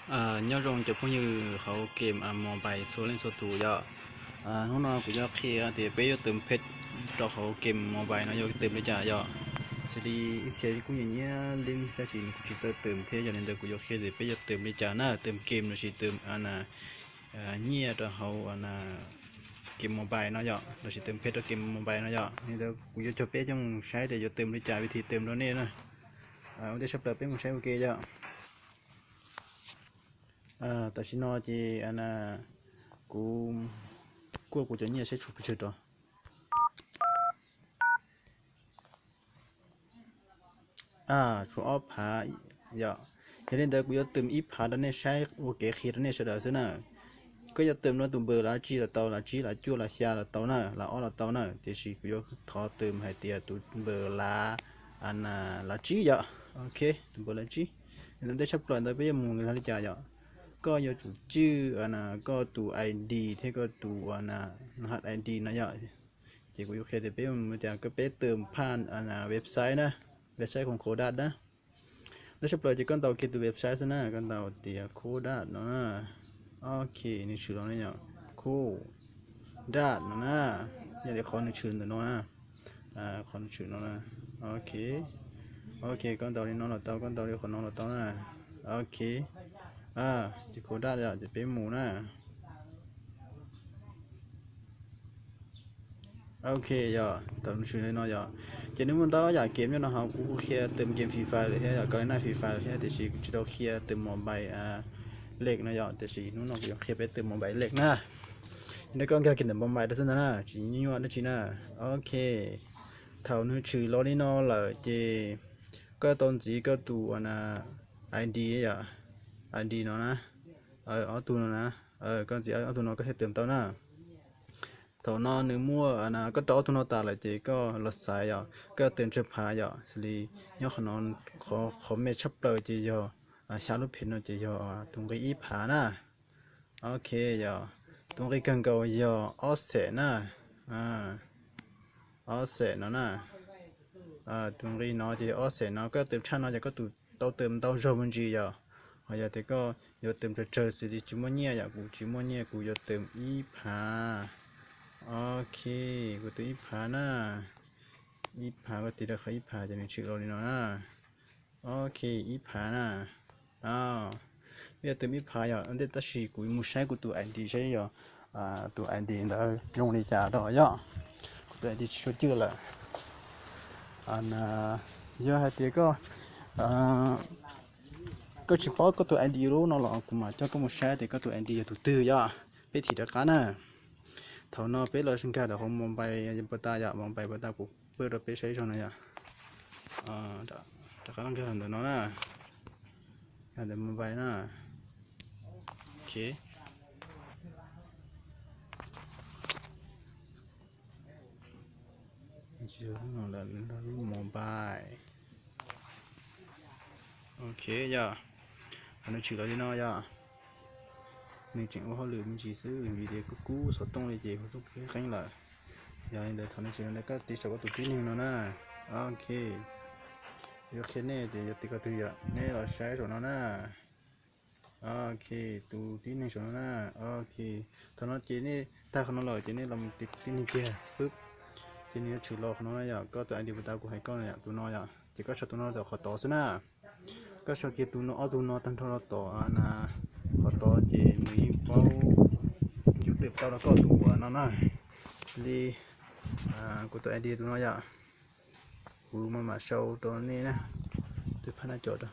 Nyob zoo cov phooj ywg hauv game mobile txhua leej txhua tus yom. Hnub no kuv yuav qhia tias peb yuav tus phem rau hauv game mobile no yuav tus li cas yom. Xws li ib txhia kuj nyiam nyiam li tab sis kuv tsis txawj tus thiab, yog li ntawd kuv yuav qhia tias peb yuav tus li cas na, tus game los sis tus nyiaj rau hauv game mobile no yom, los sis tus phem rau game mobile no yom. Li ntawd kuv yuav coj peb coj mus saib tias yuav tus li cas, vim thi tus rau nej na. Ua ntej tshaj plaws peb mus saib ua ke yom. Tam sim no ces kuv kuaj kuv cov nyiaj saib tshuav pes tsawg rau. Tshuav ob phav yom. Yog li ntawd kuv yuav tus ib phav rau nej saib ua kev qhia rau nej sawv daws xwb na. Koj yuav tus no tus npawb lav tsib los tau, lav tsib, lav cuaj, lav xya los tau na, lav ob los tau na, tiam sis kuv yuav thov tus hais tias tus npawb lav, lav tsib yom. Ok, tus npawb lav tsib. Ntawm ntej tshaj plaws ntawd peb yuav mus li cas yom? Koj yuav tsum tswj koj tus I D thiab koj tus I D no yom. Ces kuv yuav qhia tias peb mus tias koj peb tus phaj website na, website Codad na. Ntej tshaj plaws ces koj ntaus kiag tus website xwb na, koj ntaus tias Codad no na. Ok, nws tshwm los li yom, Codad no na. Yog li qhov nws tshwm ntawm no na, qhov nws tshwm no na. Ok, ok, koj ntaus li no los tau, koj ntaus li qhov no los tau na. Ok, ces Codad yom, ces peb mus na. Ok, yog thaum nws tshwm li no yom, ces nws muaj ntau yam game nyob no ho kuv kuj qhia tus game Free Fire lawm thiab yom, koj li na Free Fire lawm thiab, tiam sis kuv tsis tau qhia tus mobile lej no yom, tiam sis hnub no kuv yuav qhia peb tus mobile lej na. Yog li koj nkag kiag ntawm mobile rau xwb ntag na, tsis nyuaj dab tsi na. Ok, thaum nws tshwm los li no lawm ces koj tau ntxiv koj tus I D yom, I D no na, ob tug no na, koj ntxiv ob tug no koj thiaj tus tau na. Thaum no nws muaj, koj rau ob tug no tas lawm ces koj los xaiv yom, koj tus ntsawg phav yom, xws li nyob qhov no, qhov me tshaj plaws ces yog xya lub phem no ces yog tus nqi ib phav na. Ok, yog tus nqi kawg nkaus yog ob xees na, ob xees no na. Tus nqi no ces yog ob xees no, koj tus tshaj no ces koj tus tau tus ntau zog me ntsis yom. Ho yog tias koj yuav tus tsawg tsawg xws li tsis muaj nyiaj yom, kuv tsis muaj nyiaj kuv yuav tus ib phav. Ok, kuv tus ib phav na. Ib phav koj tig rau qhov ib phav ces nws tshwm los li no na. Ok, ib phav na. Peb yuav tus ib phav yom, ntej tab sis kuv mus saib kuv tus I D saib yog tus I D ntawd zoo li cas rau yom. Kuv tus I D tsis suav cwj lawm. Yog hais tias koj, koj tsis paub koj tus I D lub no los kuv mam coj koj mus saib tias koj tus I D yog tus twg yom. Peb thim rov qab na. Thaum no peb los nkag rau qhov mobile puas tas yom, mobile puas tas kuv pab rau peb saib zog no yom. Rov qab los nkag los ntawm no na. Nkag ntawm mobile na. Ok. Lub mobile. Ok yog, nws tshwm los li no yog, nws tseem ua hauj lwm me ntsis xwb vim tias kuj kub xov tooj li ces hu txoj kev qeeb lawm. Yog li ntawd thaum nws tshwm no koj tig saum koj tus tib neeg no na. Ok, yuav qhia nej tias yuav tig koj twg yom, nej los saib saum no na. Ok, tus tib neeg saum no na. Ok, thaum no ces nej tag qhov no lawm ces nej los mus tig tus tib neeg kiag pwb, ces nws yuav tshwm los qhov no na yom, koj tus I D puas tas kuv hais koj yom, tus no yom, ces koj sau tus no rau qhov tod xwb na. Koj sau kiag tus no, ob tug no tag nrho rau tom na, qhov tod ces nws yeej paub, yuav twb tau rau koj tus uas no na. Xws li kuv tus I D tus no yom, kuv mam mam sau rau nej na, twb phab naj cov rau.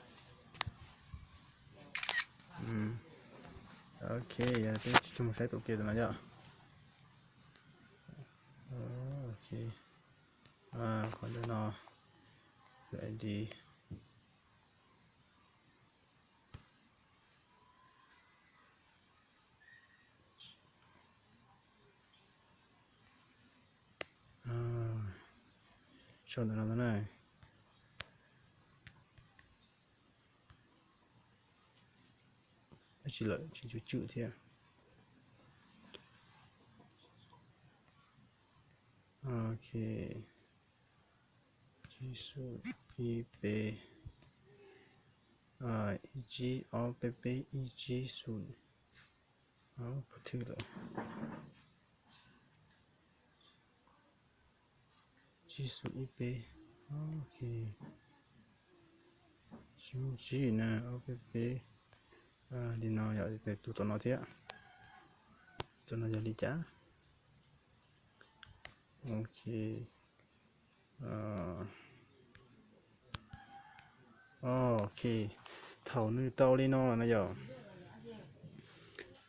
Ok, yog peb tsis tshua mus saib tus ke tus no yom. Ok, qhov ntawm no, tus I D. Sau ntawm no na. Tab sis lawm tsis cuj cuj thiab. Ok, tsib xub ib peb. Ib tsib ob peb peb ib tsib xoom, puas thwj lawm? Tsib xoom ib peb, ok. Tsib na, ob peb peb, li no yom, tus tom no thiab. Tom no yog li cas? Ok. Ok, thaum nws tau li no lawm no yom,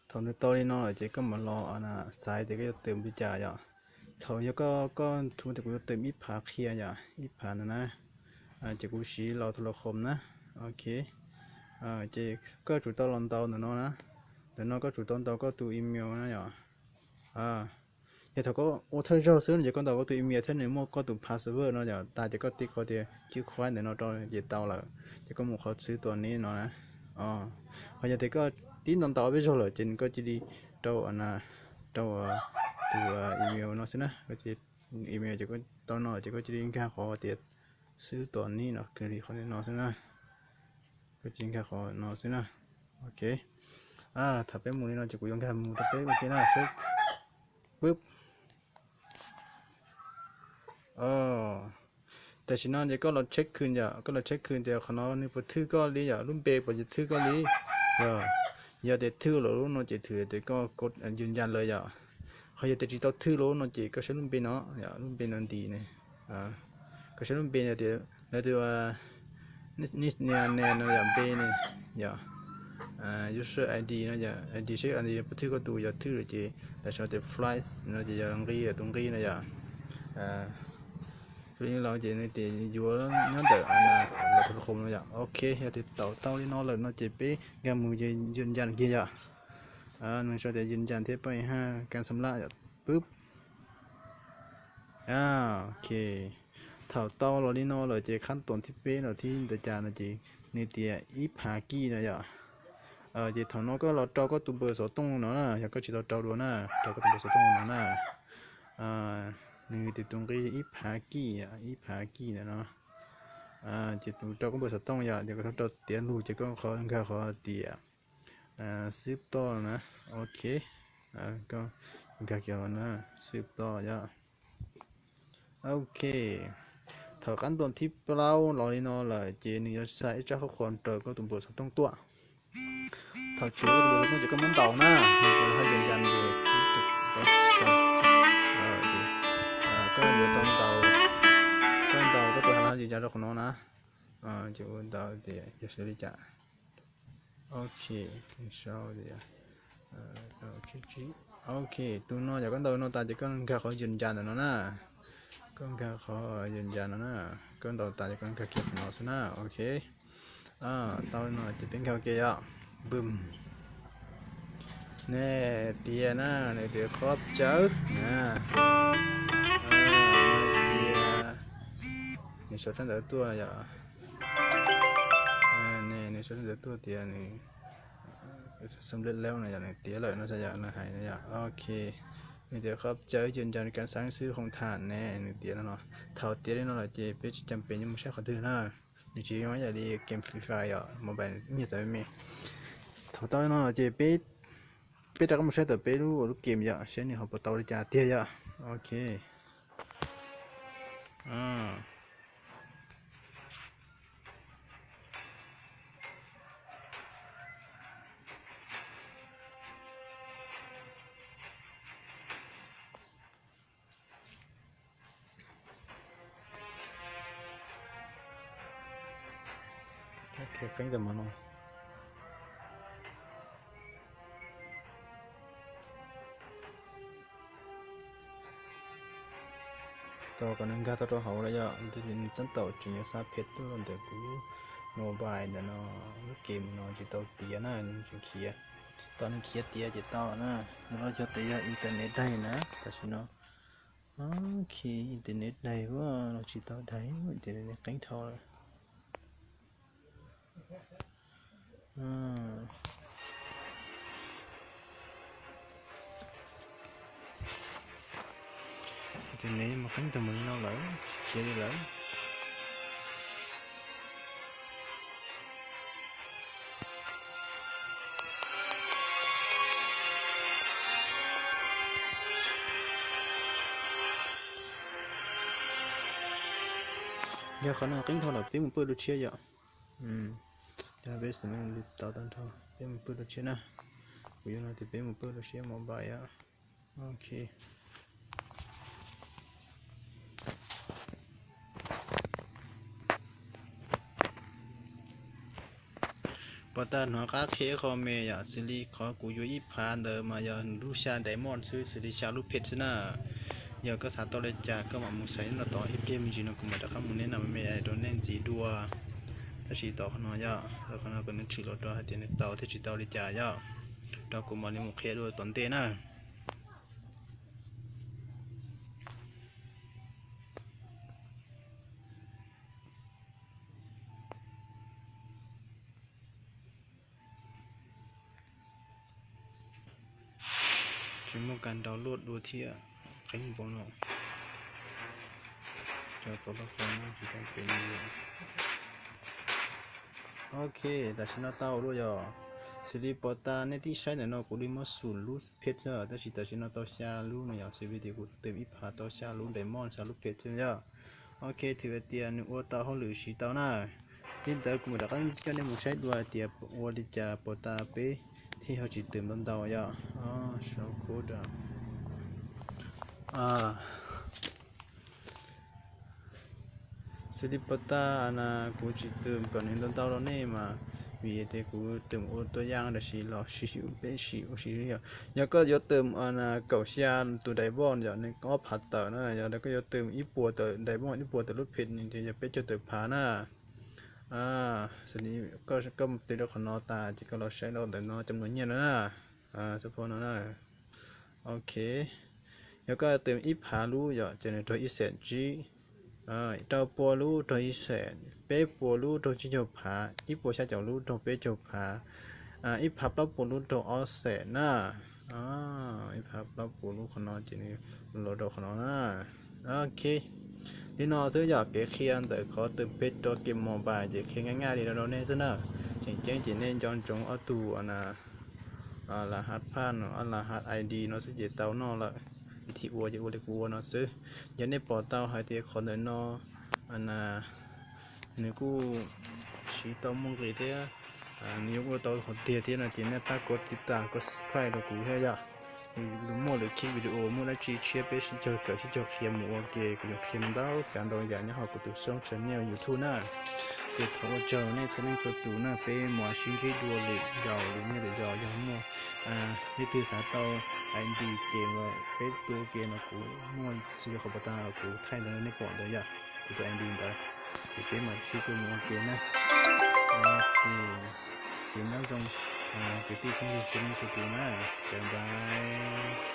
thaum nws tau li no lawm ces koj mam los xaiv tias koj yuav tws li cas yom. Thaum yog koj, koj tsuas tias kuv yuav tws ib phav qhia yom, ib phav no na, ces kuv siv los tus los khoom na. Ok, ces koj tsum tau los ntaus ntawm no na, ntawm no koj tsum tau ntaus koj tus email na yom. Yog thaum koj ua thawj zaug xwb no ces koj ntaus koj tus email thiab nws muaj koj tus password no yom, tas ces koj tib qhov tias cwb khuab ntawm no rau ces tau lawm, ces koj mus qhov xwb tus nib no na. Ho yog tias koj tib ntaus ntaus ob peb zaug lawm ces nws koj cia li rau, rau tus email no xwb na, email ces koj tau no ces koj cia li nkag qhov tias xwb tus nib no, qhov no xwb na, koj cia li nkag qhov no xwb na. Ok, thaum peb mus li no ces kuv yuav nkag mus rau peb ua ke na, seb, pwb. Tam sim no ces koj los check khwv yom, koj los check khwv tias qhov no nws puas thwj koj li yom, lub npe puas thwj koj li. Yog, yog tias thwj lawm lub no ces thwm tias koj yws ncas lawm yom. Qhov yog tias tsis tau thwj lub no ces koj saib lub npe no, lub npe no nti ne, koj saib lub npe no tias lawv tus ne, ne no yog npe ne, yog user I D no yog I D, seb I D puas thwj koj tus, yog thwj lawm ces lawv sau tias flight no ces yog nqi, tus nqi no yom. Li no ces nws tias yuav nyob ntawm los tus los khoom no yom. Ok, yog tias tau tau li no lawm no ces peb nkag mus yws ncas kiag yom. Nws sau tias yws ncas thiab pab haj kas xam laj yom, pwb. Ok, thaum tau los li no lawm ces qhab toom thib peb los thib ntawd cas no ces nws tias ib phav kij no yom. Ces thaum no koj los rau koj tus npawb xov tooj no na, yog koj tsis tau rau dua na, rau koj tus npawb xov tooj no na. Nws tias tus nqi ib phav kij, ib phav kij ntawm no. Ces tus rau koj npawb xov tooj yom, ces koj rau tiav lug ces koj qhov nkag qhov tias xwb toj na. Ok, koj nkag kiag qhov na, xwb toj yom. Ok, thaum qab ntuas thib plaub los li no lawm ces nws yuav xa ib tsab qhuab qhuas raws koj tus npawb xov tooj tuaj. Thaum tseem koj tus npawb xov tooj ces koj muab ntaus na, nws tus haj yws ncas ces koj yuav tau ntaus, koj ntaus koj tus haj yws ncas rau qhov no na. Ces ua ntaus tias yog xws li cas. Ok, sau tias tsib tsib. Ok, tus no yog koj ntaus no tas ces koj nkag qhov yws ncas ntawm no na. Koj nkag qhov yws ncas no na. Koj ntaus tas ces koj nkag kiag qhov no xwb na. Ok, tau no ces peb nkag ua ke yom. Boom. Nws tias na, nws tias khob cawv na. Nws sau tsab ntawv tuaj yom. Nws sau tsab ntawv tuaj tias nws xoo leb leb no yom, nws tiav lawm no xwb yom, nws hais no yom. Ok, nws tias khob cawv yws ncas kas xav xwb hoo tham ne, nws tiav no no. Thaum tiav li no lawm ces peb tsis cam pem nyob mus saib qhov twg na. Nws tsis zoo ib yam li game Free Fire yom, mobile nyiag tawv me. Thaum tau li no lawm ces peb, peb rov qab mus saib tom peb lub, lub game yom, saib nws ho puas tau li cas tiag yom. Ok. Qeeb tau mas no. Tau kom nws nkag tau rau hauv lawm yom, nws tab tom tseem yuav xa phem tuaj ntawm kuv mobile ntawm no, lub game no tsis tau tiav na, nws tseem khiav. Tau nws khiav tiav ces tau na, nws los yog tias yog internet daig na, tam sim no. Ok, internet daig los tsis tau daig, internet qeeb dhau lawm. Ces nws mus qeeb tag mus li no lawm, khiav li lawm. Yog qhov no qeeb dhau lawm peb mus pawj dua tshiab yom. Yog peb xav li tau tag nrho peb mus pawj dua tshiab na. Kuv yuav no tias peb mus pawj dua tshiab mos npais yom. Ok. Pos tas hnov qab qhia qho me yom, xws li qhov kuv yuav ib phav ntawd mas yog lub xya diamond xwb, xws li xya lub phev xwb na. Yog koj xav tau li cas koj mam mus xaiv no tod, ib pliag me ntsis no kuv mam rov qab mus neb na me rau nej ntxiv dua. Tab sis tom qhov no yom, qhov no kuv nws tshwm los rau hais tias nws tau thiab tsis tau li cas yom, rau kuv mam li mus qhia dua tom ntej na. Tsis muaj kas download dua thiab, qeeb npaum no. Cov tau loj qhov no tsis tau pem li. Ok, tam sim no tau lawm yom. Xws li pos tas nej tib saib ntawm no kuv li muab xum lub phev xwb, tab sis tam sim no tau xya lub no yom, xws li tias kuv twm ib phav tau xya lub diamond xya lub phev xwb yom. Ok, thim hais tias nws ua tau hauj lwm siv tau na. Li ntawd kuv mam rov qab coj nej mus saib dua hais tias ua li cas pos tas peb thiaj ho tsis twm ntau ntau yom. Xws li pos tas na kuv tsis twm kom nws ntau ntau rau nej mas vim tias kuv twm ua tuaj yaj tam sim los sim peb sim ua si yom. Yog koj yuav twm kaum xya tus diamond yom, nws ob phav tawm na, yog koj yuav twm ib puas tawm diamond ib puas tawm lub phev nws ces yog peb caug tawm phav na. Xws li koj twv rau qhov no tas ces koj los saib rau ntawm no cov nyiaj no na. Xab phob no na. Ok, yog koj twm ib phav lub yom ces nws raug ib xees tsib, rau pua lub raug ib xees, peb pua lub raug tsib caug phav, ib puas xya caum lub raug peb caug phav, ib phav plaub puas lub raug ob xees na. Ib phav plaub puas lub qhov no ces nws los rau qhov no na. Ok, li no xwb yog kev qhia ntawm qhov twm phev rau game mobile ces qhia nyaj nyaj li no rau nej xwb na. Tseem ceeb ces nej nco ntsoov ob tug las hav phaj no, las hav I D no xwb ces tau noj lawm. Vim thim ua ces ua li kuv ua no xwb. Yog nej pom tau hais tias qhov ntawm no nws kuj siv tau muaj nqis thiab, nws yuav ua tau qhov tiag thiab no ces nej pab kov tiv tas kov subscribe rau kuv thiab yom. Muaj lwm khib video muaj dab tsi tshiab peb sib caug kawm sib caug qhia mus ua ke, kuv yuav qhia ntau tsav ntau yam nyob hauv kuv tus xoob channel YouTube na. Ces thov ua tsaug nej txhua leej txhua tus na, peb mam sib ntsib dua lwm zaus lwm niaj lwm zaus. Yog muaj leej twg xav tau I D ces peb tua ke no kuv muaj xws li qhov pos tas kuv thaij ntawd nej pom ntawd yom, kuv tus I D ntawd. Ces peb mam sib tua mus ua ke na. Ces nyob zoo kwv tij phooj ywg txhua leej txhua tus na. Bye bye.